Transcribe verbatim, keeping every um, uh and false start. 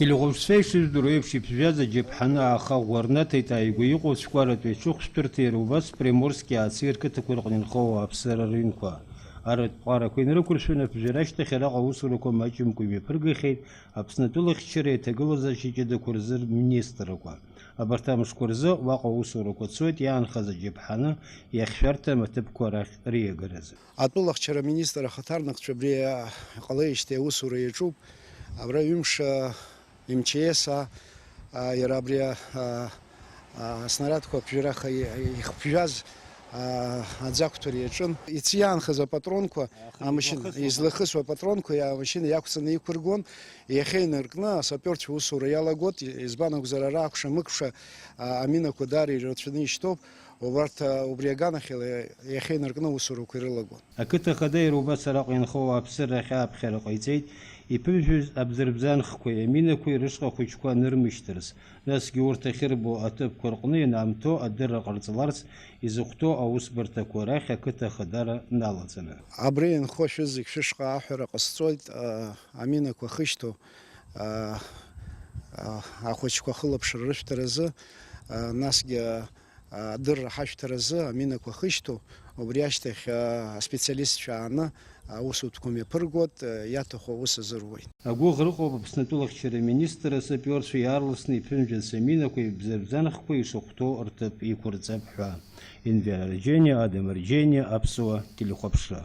Телехәаԥшцәа ишыжәдыруа еиԥш, иԥжәаз аџьаԥҳаны ааха ӷәӷәа рнаҭеит ааигәа иҟоу Цәкәаратәи аҽыхәшәтәырҭеи Рубас Приморски Аци рқыҭақәа рҟны инхо ауааԥсыра рыҩнқәа. Арратә ԥҟарақәа инрықәыршәаны аԥжәара ашьҭахь араҟа аусурақәа маҷымкәа имҩаԥыргахьеит Аԥсны атәылахьчареи аҭагылазаашьа ҷыдақәа рзы рминистррақәа. Абарҭ амшқәа рзы уаҟа аусурақәа цоит иаанхаз аџьаԥҳаны иахьшәарҭам аҭыԥқәа рахь риагаразы. Атәылахьчара аминистр ахаҭарнакцәа абри, а, иҟалеижьҭеи аусура иаҿуп. Абра ҩымш, а, М Ч С, а, а, иара абри, а, а, а, аснарядқәа ԥжәараха и-, ихԥжәаз, а, аӡы ақәҭәара иаҿын. Иацы иаанхаз апатронқәа, амашьына, излахысуа апатронқәа иа-, амашьына иақәҵаны иқәыргон. Иахьа инаркны асаперцәа усура иалагот, и-, избан акәзар, ара акәша-мыкәша, а, аминақәа даара ирацәаны ишьҭоуп. Убарҭ, а, убри аганахьала иахьа инаркны аусурақәа ирылагон. Ақыҭа ахада иара убас араҟа инхо ауааԥсыра ахь ааԥхьара ҟаиҵеит, иԥыжәжәоз абзырбзанхқәеи аминақәеи рышҟа ахәыҷқәа анырмышьҭырц, насгьы урҭ ахьырбо аҭыԥқәа рҟны ианаамҭоу адырра ҟарҵаларц изыхәҭоу аусбарҭақәа рахь ақыҭа ахадара налаҵаны. Абри инхо шәызегь шәышҟа аҳәара ҟасҵоит, а, аминақәа ахышьҭоу, а, а, ахәыҷқәа ахылаԥшра рышәҭаразы, а, насгьы, а, адырра ҳашәҭаразы аминақәа ахышьҭоу, убри ашьҭахь, а, аспециалистцәа ааны аусутәқәа мҩаԥыргоит, а, иаҭаху аус азыруеит. Агәыӷра ыҟоуп Аԥсны атәылахьчара аминистр асапиорцәа иаарласны иԥынҵәаз аминақәеи абзырбзанхқәеи ишахәҭоу рҭыԥ иқәырҵап ҳәа. Енвер Арџьениа, Адам Арџьениа, Аԥсуа телехәаԥшра.